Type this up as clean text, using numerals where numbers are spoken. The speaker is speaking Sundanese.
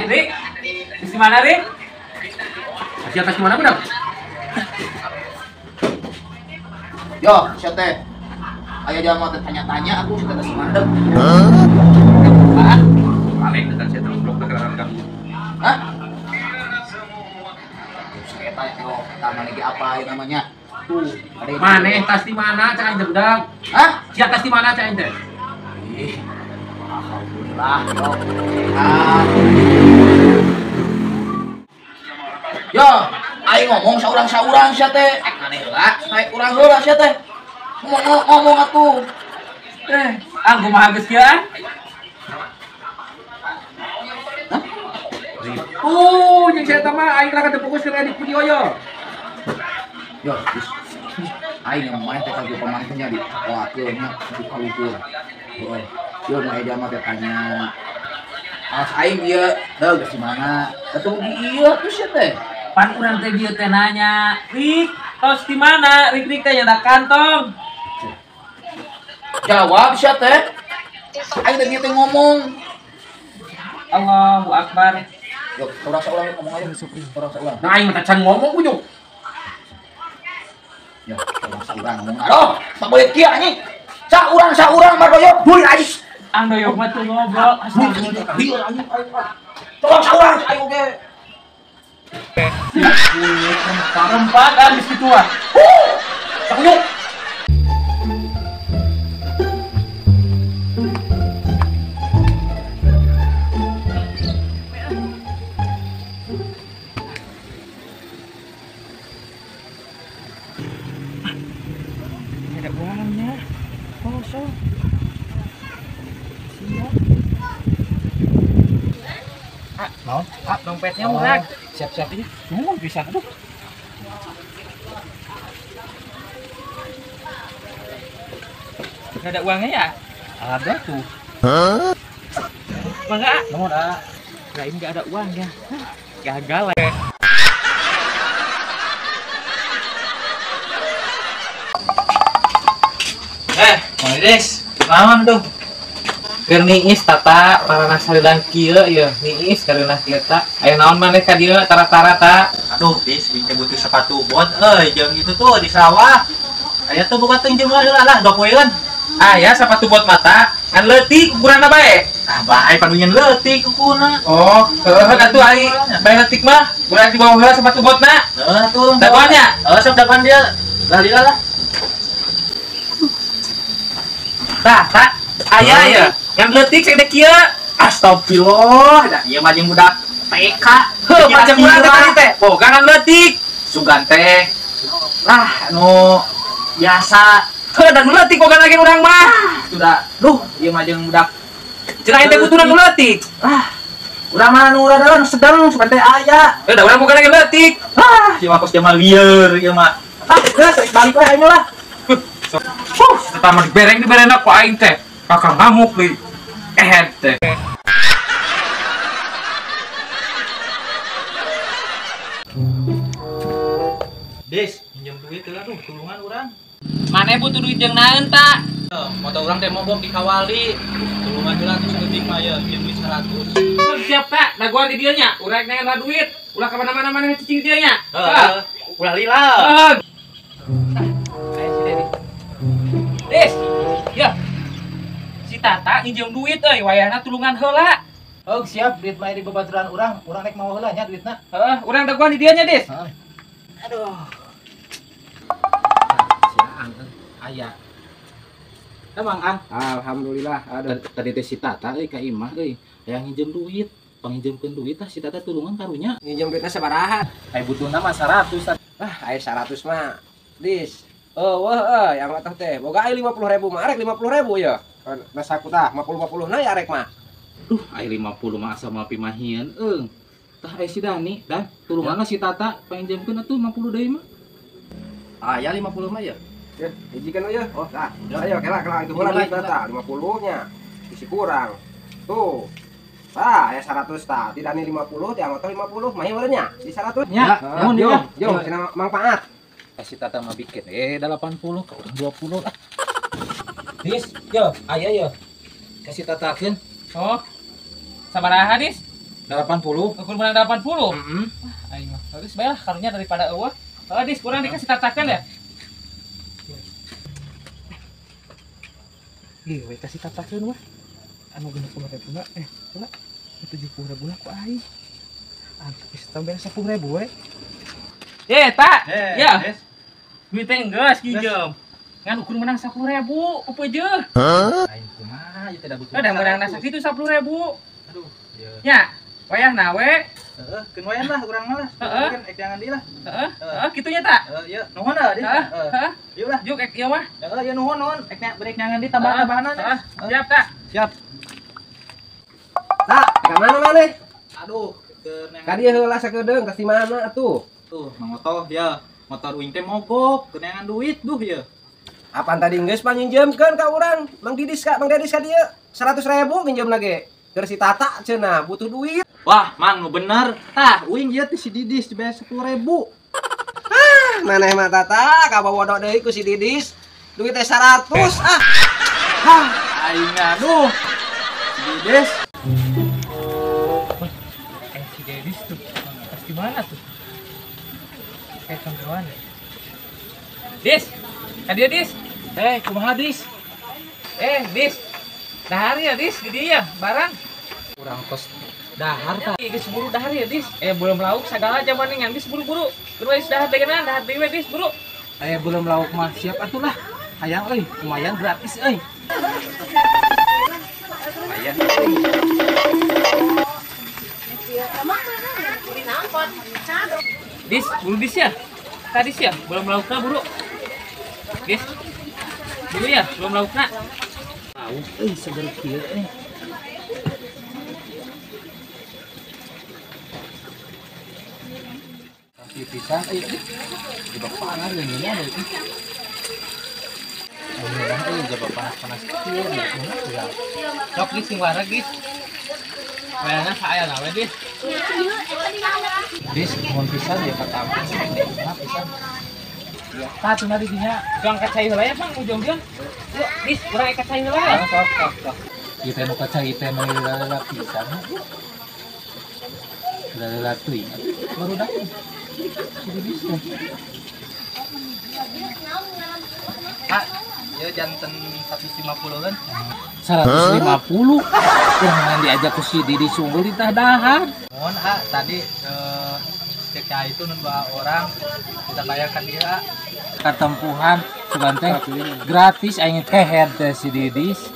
Rik. Di mana, Rik? Di atas mana, budak? Yo, sia teh. Aya jalma teh tanya-tanya aku sia teh mandeg. Hah? Paling dekat sia terus blok ke kamu. Hah? Saya tanya, yo, pertama lagi apa ya namanya? Tuh, ada maneh tas di mana cak aing teh budak? Hah? Sia tas di mana cak aing teh? Ih. Alhamdulillah, yo. Sehat. Yo, aing ngomong saurang-saurang sia teh. Maneh heula, naik urang heula sia teh. Ngomong atuh. Ah, kumaha geus kieu? Hah? Jeung sia mah aing lah teu fokus keur edit video yo. Yo, geus. Aing ngomong maneh teh ka pamaneh teh nya di poakeun nya di kaluhur. Heeh. Yo nu aya jalma teh tanya. As aing ieu, heuh geus di mana? Atuh di ieu atuh sia teh. Pan urang teh dieu teh nanya, "Rik, tos di mana?" Rik teh nyandak kantong. Jawab sia teh. Aing teh teh ngomong. Allahu Akbar. Yo, urang saurang ngomong aja, urang saurang. Nah, aing mah can ngomong kujuk. Yo, urang saurang ngomong. Aduh, tak boleh kieu anjing. Saurang saurang mah doyok duit anjing. Ang doyok mah tuh ngobrol. Astagfirullah. Anjing aing mah. Urang saurang aing oge. Rempah kan di situ ah. Sakunyuk. Ada uangnya. Kosong. Siap. Ah, mau? Ah, dompetnya murah. Siap-siap ini. Bisa aduh. Gak ada uangnya ya? Ada tuh. Hah? Mangga? Nomor ah. Kirain gak ada uangnya. Gagal ya. Mang Des, naon tuh? Keur niis tata parana salilang kieu ieu, niis kareunah kieu ta. Aya naon maneh ka dieu tara-tara ta? Aduh, Des, bing butuh sepatu bot euy, jeung itu tuh di sawah. Aya tuh buka teu jeung heula lah, 2 poeun. Aya sepatu bot mata, ngan leutik ukuranna bae. Ah, bae panunyeun leutik ukuna. Oh, heuh atuh ai bae leutik mah, urang dibawa heula sepatu botna. Heuh atuh. Dagoannya? Heuh, sok dagoan dia. Lah lila lah. Tah, tak aya ya. Yang leutik segede kieu. Astagfirullah, da ieu mah jeung budak TK. Heuh, macam urang teh tadi teh. Boga ngan leutik. Sugan teh. Lah, nu biasa. Heuh, da nu leutik boga lagi urang mah. Sudah. Duh, ieu mah jeung budak. Cenah teh butuhna nu leutik. Ah, urang mah nu rada nu sedang sugan teh aya. Heuh, da urang boga lagi leutik. Ah, ieu mah kos jamal lieur ieu mah. Ah, geus balik we aing lah. Huh, pertama dibereng dibereng ku aing teh. Kakak ngamuk deui. Teh. Des, minjem duit heula duh, tulungan urang. Maneh butuh duit jeung naon ta? Motor urang teh mogok di Kawali. Tulungan heula atuh saeutik mah ye, minjem duit 100. Siap ta, dagoan di dieu nya. Urang neangan duit. Ulah ka mana-mana maneh cicing di dieu nya. Heeh. Ulah lila. Ayo si Dedi. Des. Ya. Si Tata nginjem duit euy, wayahna tulungan heula. Oh, siap, duit mah di babaturan urang, urang rek mawa heula nya duitna. Heeh, urang dagoan di dieu nya, Des. Heeh. Aduh. Si Aang aya. Emang Ang? Alhamdulillah. Aduh. Tadi teh si Tata euy ka imah euy, hayang nginjem duit. Panginjemkeun duit tah si Tata tulungan karunya. Nginjem duitna sabaraha? Ai butuhna mah 100. Ah, ai 100 mah. Dis. Oh, wah, yang mah teh. Boga ai 50.000 mah arek 50.000 ya. Nah saku tah 50-50 na ya arek mah. Duh, ai 50 mah asa moal pimahieun eung. Tah ai si Dani, dan tulunganna si Tata panginjemkeun atuh 50 deui mah. Ah, ya 50 mah ya. Ya, hiji kan ya. Oh, tah. Ayo kela kela itu heula duit tah 50 nya. Isi kurang. Tuh. Tah, ya 100 tah. Ti Dani 50, ti anggota 50, mah ieu nya. Di 100. Nya, nuhun yo, ya. yo, cenah manfaat. Si Tata mah bikin 80 ka urang 20 lah. Dis, yo, aya yo. Kasih Tatakeun. Oh. Sabaraha Dis? 80. Ukur menang 80. Heeh. Aing mah. Geus bae lah karunya daripada eueuh. Heuh Dis, kurang dikasih tatakan ya. Gih, we kasih tatakeun wah. Anu 60.000 mah heula 70.000 lah ku aing. Antuk geus tambah 10.000 we. Eh, tak. Ya. Duit teh geus kinjem. Ngan ukur menang 10.000, upeujeuh. Aing kumaha ieu teh da butuh. Udah menang sakitu 10.000. Aduh, ieu. Nya, wayahna we. Heeh, keun wayan lah urang mah lah. Heeh. Kan ek jangan deui lah. Heeh, heeh kitu nya tak? Heeh, ieu nuhun lah Dis. Heeh, heeh. Ieu lah. Juk ek ieu mah. Heeh, ieu nuhun nuhun. Ek nya berek nyangan deui tambah-tambahanan. Heeh, siap tak? Siap. Tak, ka mana maneh? Aduh, keur neangan. Ka dieu heula sakedeung tas di mana atuh? Tuh, Mang Oto ya, motor uing teh mogok, keur neangan duit duh ieu. Apaan tadi geus panginjemkeun ka urang? Mang Didis ka, Mang Dedis ka dieu 100.000 nginjem lagi. Keur si Tata cenah butuh duit. Wah, Mang nu bener. Tah, uing ieu teh si Didis dibayar 10.000. Ah, maneh mah Tata kabawodo deui ku si Didis. Duit teh 100 ah. Hah, aing aduh. Si Didis. Si Dedis tuh pas di mana tuh? Kayak tongkrongan ya. Dis, ka dieu Dis. Kumaha Dis? Dis. Dahar ya Dis, di dieu ya, barang. Urang tos dahar tah. Geus buru dahar ya Dis. Belum lauk sagala jaman ngan Dis buru-buru. Keur we dahar teh geuna, dahar deui we Dis buru. Belum lauk mah siap atuh lah. Hayang euy, lumayan gratis euy. Lumayan. Dis, buru Dis ya. Tadi sih ya, belum laukna buru. Dis. Buru ya, belum laukna. Lauk euy seger kieu euy. Tapi pisan euy. Di panas geuning nya euy. Bener euy jaba panas-panas kieu ya. Sok Dis sing wareg Dis. Wayahna saayana we Dis. Dis, mun pisan ya kata nah pisan. Ya, tah cenah di dinya. Jang kacai heula ya, Bang, ujung dia. Dis, urang kacai heula ya. Sok sok sok. Ieu teh nu kacai teh nu lila pisan. Lila teuing. Baru dah. Jadi bisa. Pak, ieu janten 150 kan? 150. Kurang diajak ku si Didi sunggul ditah dahar. Mohon ah tadi cek itu nun dua orang kita bayarkan dia. Katempuhan sugan teh gratis aing kehead teh si Didis.